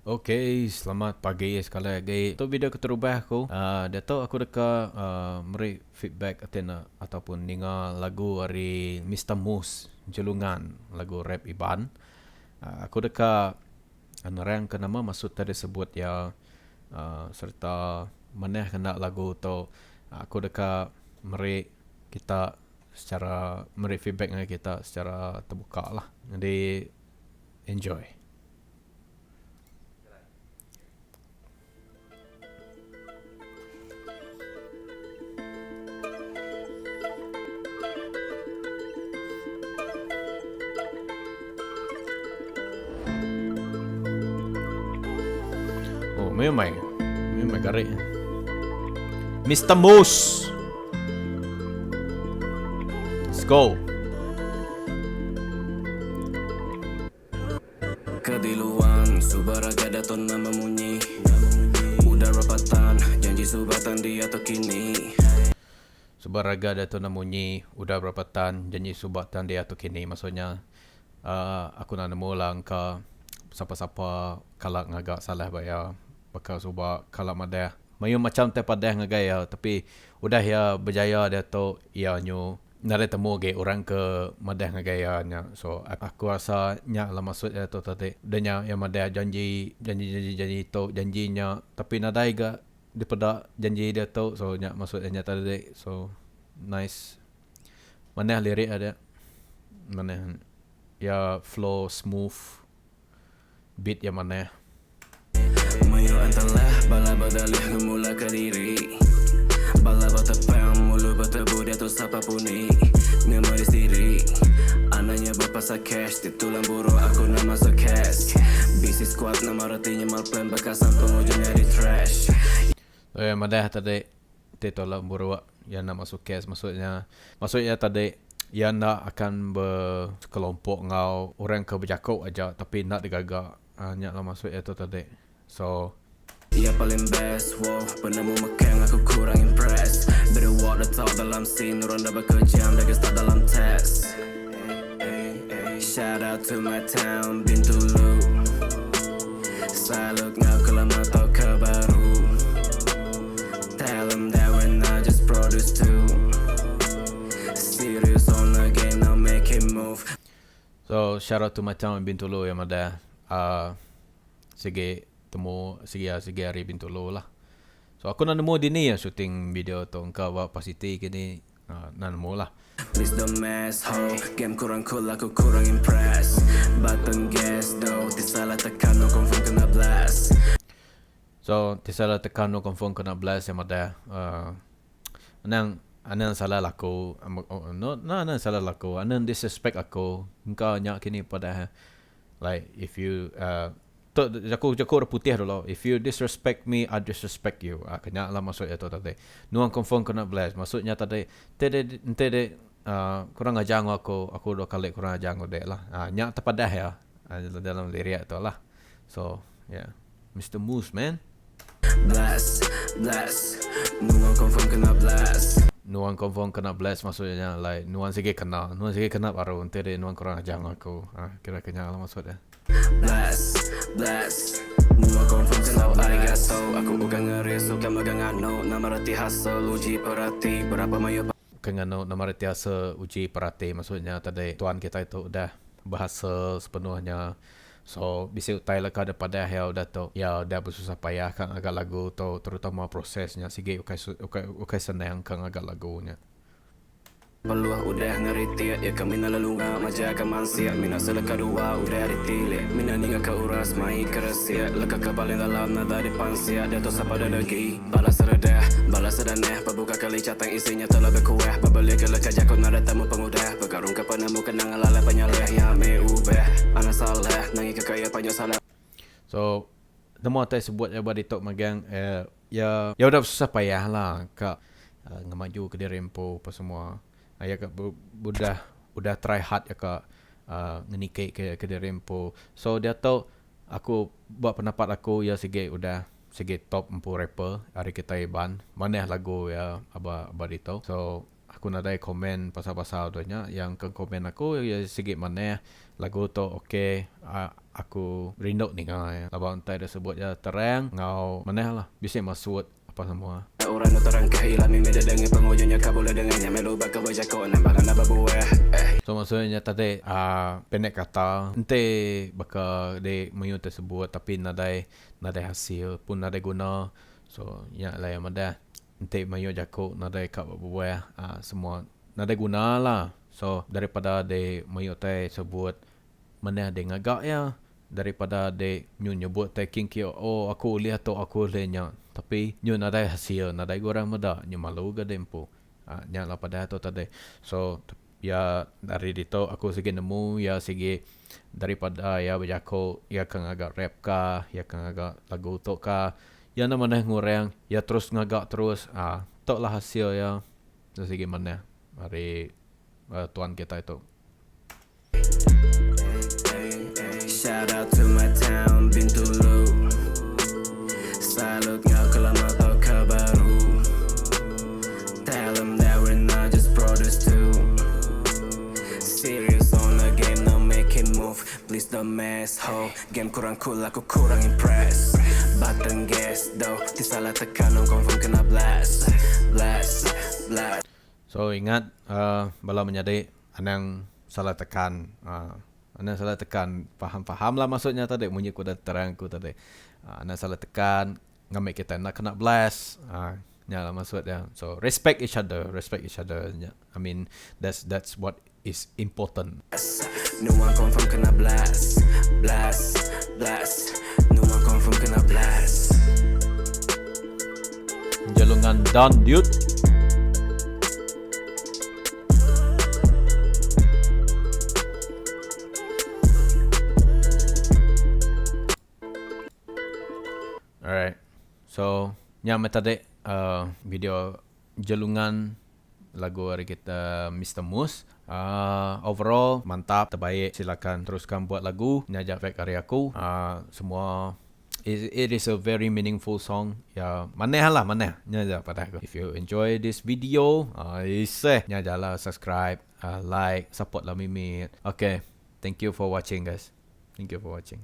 Ok, selamat pagi sekali agi. Tu video keterubah aku. Uh, diatu aku deka uh, meri feedback ati ne ataupun ninga lagu ari Mister Moose Jelungan, lagu rap Iban. Uh, aku deka nerang ke nama maksud ti disebut iya uh, sereta manah ke enda lagu tu. Aku deka meri kita secara meri feedback ngagai kita secara tebuka lah. Jadi enjoy. Oh, mayuh mai. Mayuh mai garik. Mr. Moose. Let's go. Kediluan suba raga daton nama munyi Udah rapatan janji subatan dia kini Suba raga daton nama munyi Udah rapatan janji subatan dia kini Maksudnya uh, aku nak nemu lah engka sapa-sapa kala ngaga salah ba iya baka suba kala madah mayuh macam tai padah ngagai iya tapi udah iya berjaya diatu iya nyu Nadai temu agi orang ke madah ngagai iya nya. So aku rasa nya lah maksud iya tu tadi. Udah nya iya madah janji janji janji janji tu janji nya tapi nadai ga dipeda janji dia tu so nya maksud iya nya tadi. So nice manah lirik iya dia. Manah iya flow smooth beat iya manah. Mayuh antelah bala bedalih ngemula ke diri Bala betepang mulu betebu diatu sapa puni Ngemedis diri Anang nyebut pasal cash ti tulang buruk aku enda masuk cash Bisi squad nama reti nyemal plan bekasan pengujung nyadi trash. Oi madah tadi ti tulang buruk iya enda masuk cash maksudnya maksud iya tadi iya enda akan bekelompok enggau orang ke bejaku aja tapi enda digaga Nya lah maksud iya tu tadi. So. Iya paling best, wow Penemu mekang aku kurang impress Better walk the talk dalam scene Orang dah bekerja dah start dalam test Shout out to my town Bintulu Salut ngau ke lama tau ke baru Tell them that we're not just produce too Serious on the game now make it move So shout out to my town Bintulu yang madah uh, sigi temu sigi sigi ari Bintulu lah. So aku nak nemu dini ya shooting video tu engka ba Pasiti kini uh, nak nemu lah. Please don't mess ho Game kurang cool aku kurang impress Button gas though Ti salah tekan no confirm kena blast. So ti salah tekan no confirm kena blast yang madah uh, Anang anang salah laku no no anang salah laku anang disrespect aku engka nya kini padah like if you uh tu jaku jaku orang putih dulu if you disrespect me I disrespect you uh kenya lah maksud iya tu tadi nuan confirm kena bless maksud nya tadi enti de enti de uh kurang ajar enggau aku aku dua kali kurang ajar enggau de lah uh nya tepadah iya dalam lirik tu lah so yeah Mister Moose man. Blast, blast, nuan confirm kena blast. Nuan confirm kena blast maksud nya like nuan sigi kena, nuan sigi kena baru enti dek nuan kurang ajar enggau aku. Ha kira ke nya lah maksud iya. Blast, blast, nuan confirm kena blast. Arigato, aku bukan ngeris, suka mega nganu, nama reti hustle, uji perati, berapa mayuh. Ke nganu nama reti hustle, uji perati maksud nya tadi tuan kitai tu udah behustle sepenuhnya So bisi utai leka da padah iya udah tu iya udah besusah payah ka ngaga lagu tu terutama proses nya sigi ukai ukai ukai senang ka ngaga lagu nya. Peluh udah ngeritik iya ke mina lelunga maja ke mansik mina seleka dua udah ditilik mina ninga ke uras mai ke resik leka ke paling dalam nadai dipansik diatu sapa da degi bala seredah bala sedanah bebuka ke licha tang isi nya telebih kuah bebeli ke leka jaku nadai temu pengudah begarung ke penemu kena ngelalai penyalih nya meh ubah anak salah nangi ke kaya panjau salah. So nemu atai sebut iya ba ditu magang eh iya iya udah besusah payah lah ka ngemaju ke diri empu apa semua. Iya ka udah udah try hard iya ka ngeniki ke diri empu. So diatu aku ba pendapat aku iya sigi udah sigi top empu rapper ari kitai Iban. Manah lagu iya aba aba ditu. So aku nadai komen pasal pasal tu nya. Yang ke komen aku iya sigi manah lagu tu ok. Aku rindu ninga iya laban utai da sebut iya terang enggau manah lah bisi maksud apa semua. So maksud nya tadi aaa pendek kata enti baka di mayuh ti sebut tapi nadai nadai hasil pun nadai guna so nya alai iya madah enti mayuh jaku nadai ka bebuah aaa semua nadai guna lah so daripada di mayuh utai sebut Manah deh ngaga iya daripada deh nyu nyebut tai king kio oh aku ulih tu aku ulih nya tapi nyu nadai hasil nadai ga orang meda nyu malu ga deh empu uhh nya lah padah tu tadi so iya ari ditu aku sigi nemu iya sigi daripada iya bejaku iya ka ngaga rap ka iya ka ngaga lagu tu ka iya enda manah ngurang iya terus ngaga terus uhh tu lah hasil iya sigi manah ari tuan kitai tu. Shout out to my town Bintulu Salut ngau ke lama tau ke baru Tell them that we're not just brothers too Serious on the game no make it move Please don't mess ho Game kurang cool aku kurang impress Button gas though Ti salah tekan nong confirm kena blast Blast Blast So ingat uhh bala menyadi Anang salah tekan uhh anang salah tekan faham faham lah maksud nya tadi munyi ku udah terang ku tadi uhh anang salah tekan ngambi kita enda kena blast uhh nya lah maksud iya so respect each other respect each other nya I mean that's that's what is important. Nuan confirm kena blast blast blast Nuan confirm kena blast. Jelungan done dude. Alright. So, nya meh tadi uh, video jelungan lagu ari kita Mister Mus. Uh, overall mantap, terbaik. Silakan teruskan buat lagu. Nya aja feedback ari aku. Uh, semua It, it is a very meaningful song. Ya, manah lah, manah. Nya aja padah aku. If you enjoy this video, iseh nya aja lah subscribe, like, support lah mimit. Okay, thank you for watching guys. Thank you for watching.